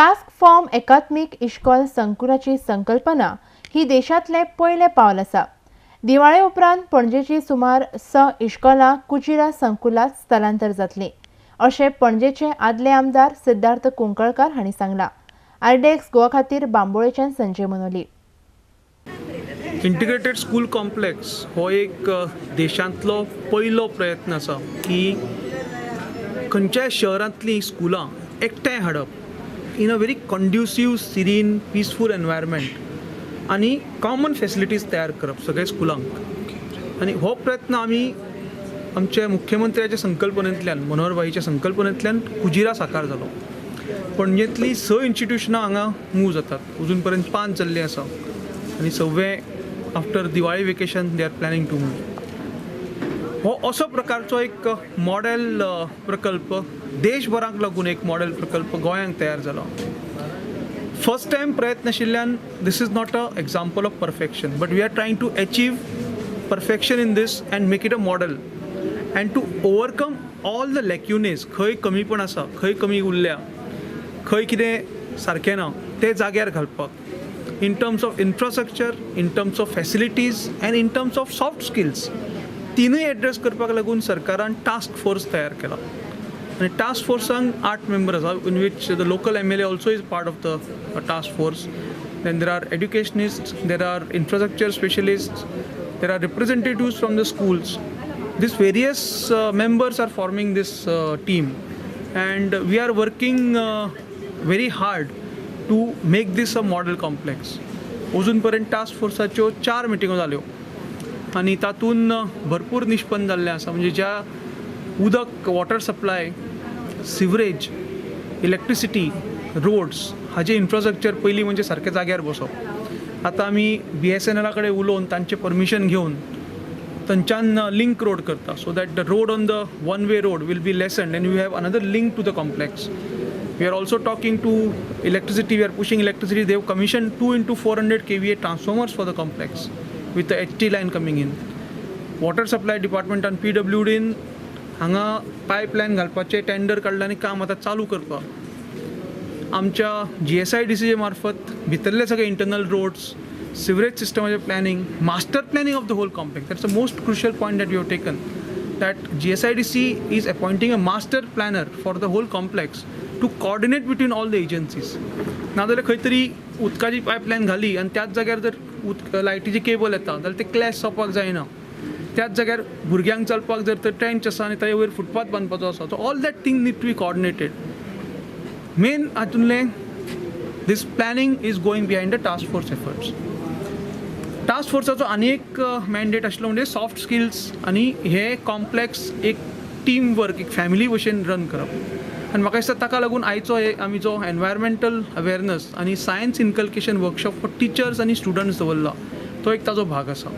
Task form एकात्मीक इश्कोल संकुलाची संकल्पना ही देशांतलें पयलें पावल आसा. दिवाळे उपरांत पणजेची सुमार 6 इश्कोलां कुजिरा संकुलात स्थलांतर जातली अशें पणजेचे आदले आमदार सिद्धार्थ कुंकळकार हांणी सांगलां. आरडीएक्स गोवा खातीर बांबोळेच्यान Sanjay Manoli. Integrated school complex हो एक देशांतलो पयलो प्रयत्न आसा की खंयच्याय शहरांतलीं स्कुलां एकठांय हाडप in a very conducive, serene, peaceful environment आनी कॉमन फेसिलिटीज तयार करप सगळ्या स्कुलांक. आनी हो प्रयत्न आमी आमच्या मुख्यमंत्र्याच्या संकल्पनेंतल्यान, मनोहर भाईच्या संकल्पनेंतल्यान कुजिरा साकार जालो. पणजेंतलीं स इन्स्टिट्युशनां हांगा मूव जातात. अजून पर्यंत पांच जाल्लीं आसा आनी सव्वें after Diwali vacation they are planning to move. हो असो प्रकारचो एक मॉडेल प्रकल्प, देशभराक लागून एक मॉडेल प्रकल्प गोंयांत तयार जालो. फर्स्ट टायम प्रयत्न आशिल्ल्यान this is not a example of perfection, but we are trying to achieve perfection in this and make it a model and to overcome all the lacunae. खंय कमीपण आसा, खंय कमी उरल्या, खंय कितें सारकें ना तें जाग्यार घालपाक in terms of infrastructure, in terms of facilities and in terms of soft skills, तिनूय एड्रेस करपाक लागून सरकारान टास्क फोर्स तयार केला. आनी टास्क फोर्सांक आठ मेंबर आसा, in which the local MLA also is part of the task force. Then there are educationist, there are infrastructure specialist, there are representatives from the schools. These various members are forming this team and we are working very hard to make this a model complex. अजून पर्यंत task फोर्साच्यो चार मिटिंगो जाल्यो आनी तातूंत भरपूर निष्पन्न जाल्लें आसा. म्हणजे ज्या उदक, water supply, sewerage, electricity, roads हाजें इन्फ्रास्ट्रक्चर पयलीं म्हणजे सारकें जाग्यार बसप. आतां आमी बीएसएनएला कडेन उलोवन, तांचें परमिशन घेवन थंयच्यान लिंक रोड करता, so that the road on the one way road will be lessened and you have another link to the complex. We are also talking to electricity, we are pushing electricity. They have commissioned 2 into 400 kVA transformers for the complex with the HT line coming in. Water supply department आनी पीडब्ल्यूडीन हांगा pipeline घालपाचें tender काडलां आनी काम आतां चालू करपाक. आमच्या जीएसआयडीसीचे मार्फत भितरले सगळे इंटरनल रोड्स, सिवरेज सिस्टमाचें planning, master planning of the whole complex. That's the most crucial point that you have taken, that GSIDC is appointing a master planner for the whole complex to coordinate between all the agencies. नाजाल्यार खंय तरी उदकाची pipeline घाली आनी त्याच जाग्यार जर उदक लायटीची केबल येता जाल्यार ते क्लॅश जावपाक जायना. त्याच जाग्यार भुरग्यांक चलपाक जर तर ट्रेंच आसा आनी ताजे वयर फुटपाथ बांदपाचो आसा, so all that thing need to be coordinated. Main हातूंतलें this planning is going behind the task force efforts. Task फोर्साचो आनी एक मॅन्डेट आशिल्लो म्हणजे सॉफ्ट स्किल्स आनी हे कॉम्प्लेक्स एक टीम वर्क, एक फॅमिली भशेन रन करप. आनी म्हाका दिसता ताका लागून आयचो हे आमी जो एनवायरमेंटल अवेरनस आनी science inculcation workshop for teachers आनी स्टुडंट्स दवरला, तो एक ताजो भाग आसा.